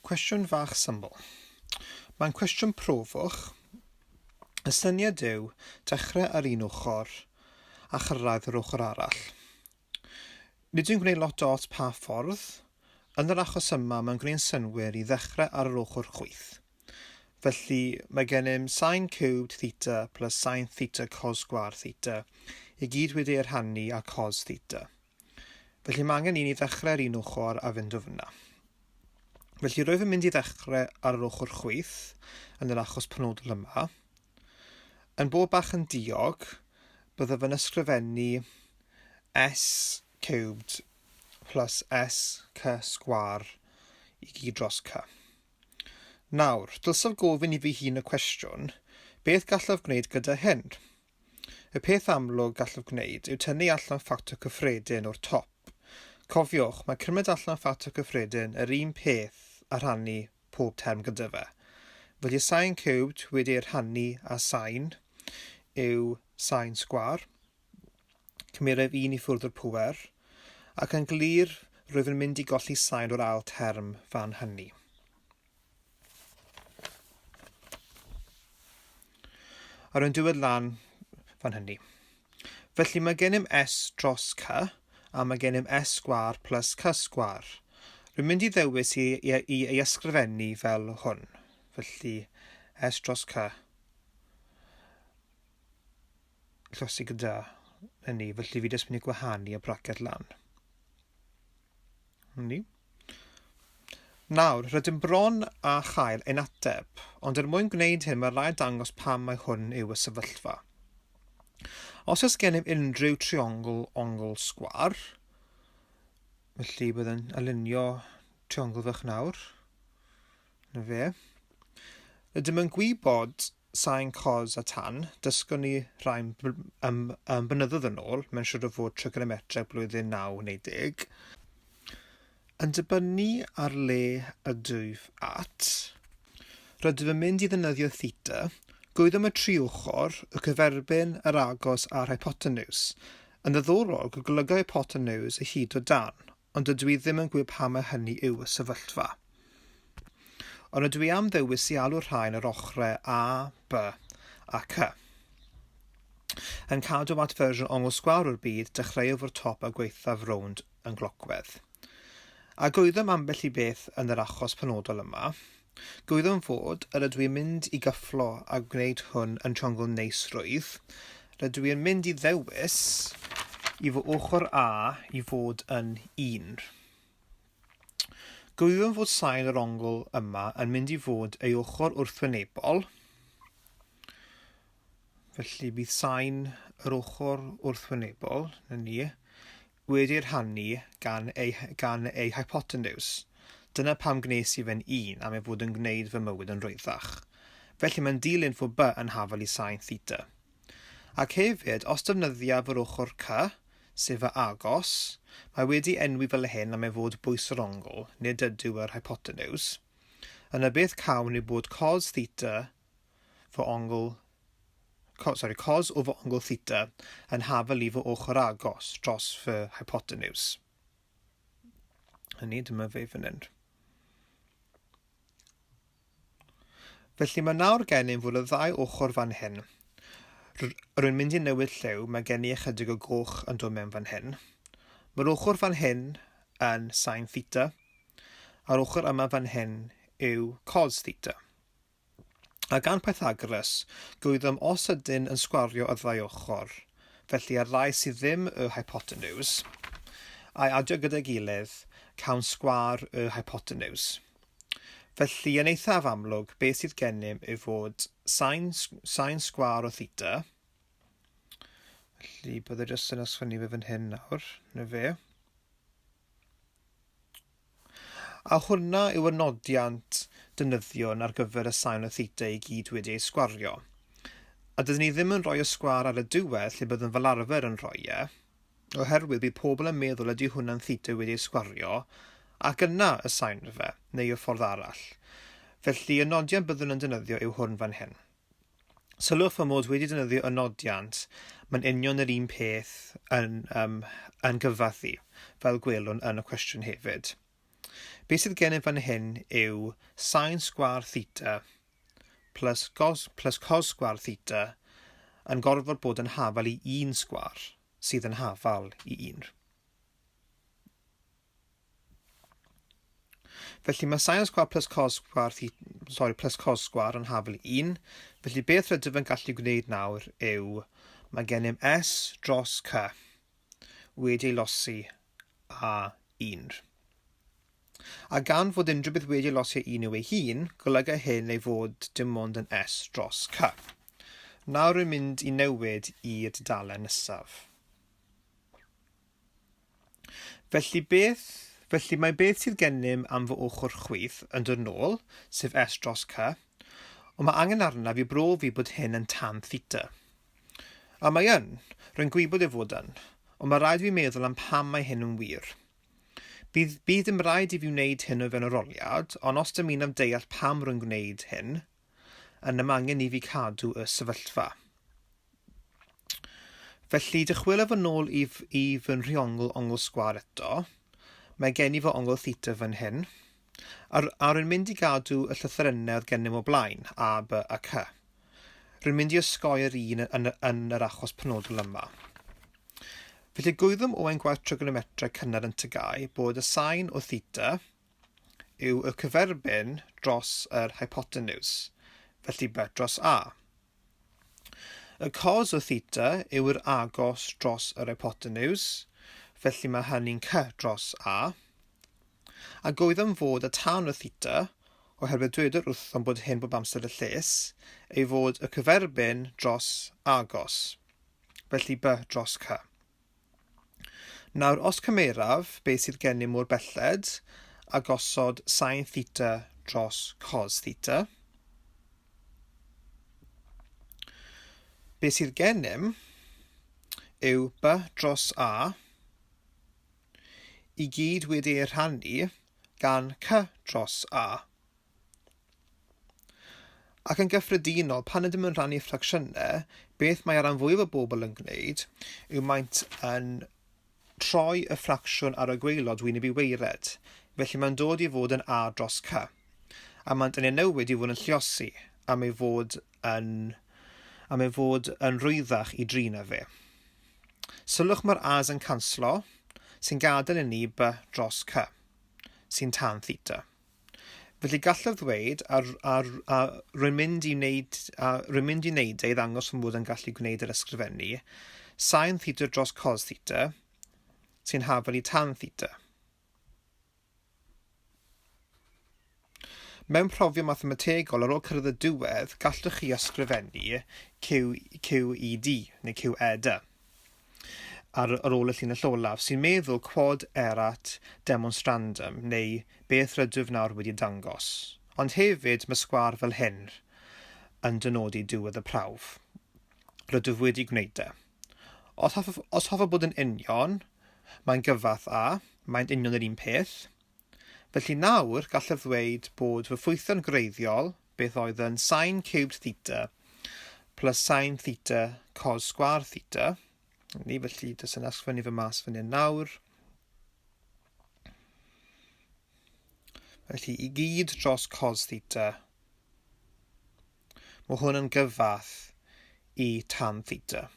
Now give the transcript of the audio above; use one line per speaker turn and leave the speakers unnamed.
Cwestiwn fach syml. Mae'n cwestiwn profwch. Y syniad yw dechrau ar un ochr a chyrraedd yr ochr arall. Nid yw'n gwneud lot o ots pa ffordd. Yn yr achos yma, mae'n gwneud synnwyr i ddechrau ar yr ochr chwith. Felly, mae gennym sin cubed theta plus sin theta cos sgwâr theta i gyd wedi ei rhannu â cos theta. Felly mae angen i ni ddechrau ar un ochr a fynd o fyna. Felly rwyf yn mynd i ddechrau ar yr ochr chwith yn yr achos penodol yma. Yn bod bach yn diog, byddaf yn ysgrifennu s cubed plus s c sgwar i gyd dros c. Nawr, dylsaf gofyn i fi hun y cwestiwn, beth gallaf gwneud gyda hyn? Y peth amlwg gallaf gwneud yw tynnu allan ffactor cyffredin o'r top. Cofiwch, mae cymryd allan ffactor cyffredin yr un peth â rhannu pob term gyda fe. Felly sin cubed wedi ei rhannu â sin yw sin sgwâr. Cymeraf un i ffwrdd o'r pŵer, ac yn glir rwyf yn mynd i golli sin o'r ail term fan hynny. A rwy'n dywed lan fan hynny. Felly mae gennym s dros c, a mae gennym s sgwâr plus c sgwâr. Rwy'n mynd i ddewis i, i, i ei ysgrifennu fel hwn. Felly s dros c. Llosi gyda hynny, felly fi jyst mynd i gwahanu y braced lan. Hynny. Nawr, rydym bron â chael ein ateb, ond er mwyn gwneud hyn mae rhaid dangos pam mai hwn yw y sefyllfa. Os oes gennym unrhyw triongl ongl sgwar, felly byddwn alinio triongl fach nawr, na fe. Rydym yn gwybod sain cos a tan, dysgon ni rhai ym, ym blynyddoedd yn ôl, mae'n siŵr o fod trigonometreg blwyddyn 9 neu 10. Yn dibynnu ar le y dwyf at, rydym yn mynd i ddefnyddio theta, gwyddom y tri ochr, y cyferbyn, yr agos a'r hypotenws. Yn ddiddorol, golyga hypotenws y hyd o dan, ond dydw i ddim yn gwybod pam mai hynny yw y sefyllfa. Ond rydw i am ddewis i alw'r rhain yr ochrau A, B a C. Yn cadw at fersiwn ongl sgwâr o'r byd, dechreuaf o'r top a gweithaf rownd yn glocwedd. A gwyddom ambell i beth yn yr achos penodol yma. Gwyddom fod, yr ydw i'n mynd i gyfflo a gwneud hwn yn triongl neis rwydd, rydw i'n mynd i ddewis i fy ochr A i fod yn 1. Gwyddom fod sain yr ongl yma yn mynd i fod ei ochr wrthwynebol, felly bydd sain yr ochr wrthwynebol, na ni, wedi'i rhannu gan ei, gan ei hypotenws. Dyna pam gwnes i fe'n un, am ei fod yn gwneud fy mywyd yn rhwyddach. Felly mae'n dilyn fod B yn hafal i sain theta. Ac hefyd, os defnyddiaf yr ochr C, sef y agos, mae wedi enwi fel hyn am ei fod bwys yr ongl, nid ydyw yr hypotenws. Yna beth cawn yw bod cos theta fy ongl sorry, cos o fy ongl theta yn hafal i fy ochr agos dros fy hypotenws. Hynny, dyma fe fan hyn. Felly mae nawr gennym fod y ddau ochr fan hyn. Rwy'n mynd i newid lliw, mae gen i ychydig o goch yn dod mewn fan hyn. Mae'r ochr fan hyn yn sin theta, a'r ochr yma fan hyn yw cos theta. A gan Pythagoras, gwyddom os ydyn yn sgwario y ddau ochr, felly ar rai sydd ddim y hypotenws, a'i adio gyda'i gilydd, cawn sgwâr y hypotenws. Felly, yn eithaf amlwg, beth sydd gennym yw fod sain, sain sgwâr o theta, felly byddai jyst yn ysgrifennu fe fan hyn nawr, na fe. A hwnna yw y nodiant defnyddiwn ar gyfer y sain o theta i gyd wedi ei sgwario. A dydyn ni ddim yn rhoi y sgwâr ar y diwedd lle byddwn fel arfer yn rhoi e, oherwydd bydd pobl yn meddwl ydy hwnna'n theta wedi ei sgwario, ac yna y sain fe, neu y ffordd arall. Felly y nodiant byddwn yn defnyddio yw hwn fan hyn. Sylwch fy mod wedi defnyddio y nodiant, mae'n union yr un peth yn, um, yn gyfath i, fel gwelwn yn y cwestiwn hefyd. Beth sydd gennym fan hyn yw sin sgwâr theta plus cos, plus cos sgwâr theta yn gorfod bod yn hafal i 1 sgwâr, sydd yn hafal i 1. Felly mae sin sgwâr plus cos sgwâr, sorry, plus cos sgwâr yn hafal i 1. Felly beth rydym yn gallu gwneud nawr yw mae gennym s dros c wedi ei losi a 1. A gan fod unrhyw beth wedi ei losi a 1 yw ei hun, golyga hyn ei fod dim ond yn s dros c. Nawr rwy'n mynd i newid i'r dudalen nesaf. Felly beth, felly mae beth sydd gennym am fy ochr chwith yn dod nôl, sef s dros c, ond mae angen arnaf i brofi bod hyn yn tan theta. A mae yn, rwy'n gwybod ei fod yn, ond mae rhaid i fi meddwl am pam mae hyn yn wir. Bydd, bydd dim rhaid i fi wneud hyn o fewn yr oliad, ond os dymunaf deall pam rwy'n gwneud hyn, yna mae angen i fi cadw y sefyllfa. Felly, dychwelaf yn ôl i, i fy nhriongl ongl sgwâr eto. Mae gen i fy ongl theta fan hyn. A, a rwy'n mynd i gadw y llythrennau oedd gennym o blaen, A, B a C. Rwy'n mynd i osgoi'r un yn, yn yr achos penodol yma. Felly gwyddom o ein gwaith trigonometreg cynnar yn TGAU bod y sain o theta yw y cyferbyn dros yr hypotenws, felly B dros A. Y cos o theta yw'r agos dros yr hypotenws, felly mae hynny'n c dros a. A gwyddom fod y tan o theta, oherwydd dwedodd wrthom bod hyn bob amser y lles, ei fod y cyferbyn dros agos, felly b dros c. Nawr, os cymeraf beth sydd gennym mor belled a gosod sin theta dros cos theta, beth sydd gennym yw b dros a i gyd wedi ei rhannu gan c dros a. Ac yn gyffredinol, pan ydym yn rhannu ffracsiynau, beth mae rhan fwyaf o bobl yn gwneud yw maent yn troi y ffracsiwn ar y gwaelod wyneb i waered, felly mae'n dod i fod yn A dros C. A maent yn ei newid i fod yn lluosi am ei fod yn, am ei fod yn rwyddach i drin â fe. Sylwch mae'r A's yn canslo, sy'n gadael i ni B dros C, sy'n tan theta. Felly gallaf ddweud, a, a, a rwy'n mynd i wneud, a rwy'n mynd i wneud e i ddangos fy mod yn gallu gwneud yr ysgrifennu, sin theta dros cos theta, sy'n hafal i tan theta. Mewn profion mathemategol, ar ôl cyrraedd y diwedd, gallwch chi ysgrifennu Q, QED neu QED. Ar, ar ôl y llinell olaf, sy'n meddwl quod erat demonstrandum, neu beth rydwyf nawr wedi dangos. Ond hefyd, mae sgwâr fel hyn yn dynodi diwedd y prawf. Rydwyf wedi gwneud e. Os hoff, os hoff bod yn union, mae'n gyfath â, mae'n union yr un peth. Felly nawr, gallaf ddweud bod fy ffwythion gwreiddiol, beth oedd yn sin cubed theta plus sin theta cos sgwâr theta, ni, felly dys yn ysgrifennu fy mas fan hyn nawr. Felly i gyd dros cos theta, mae hwn yn gyfath i tan theta.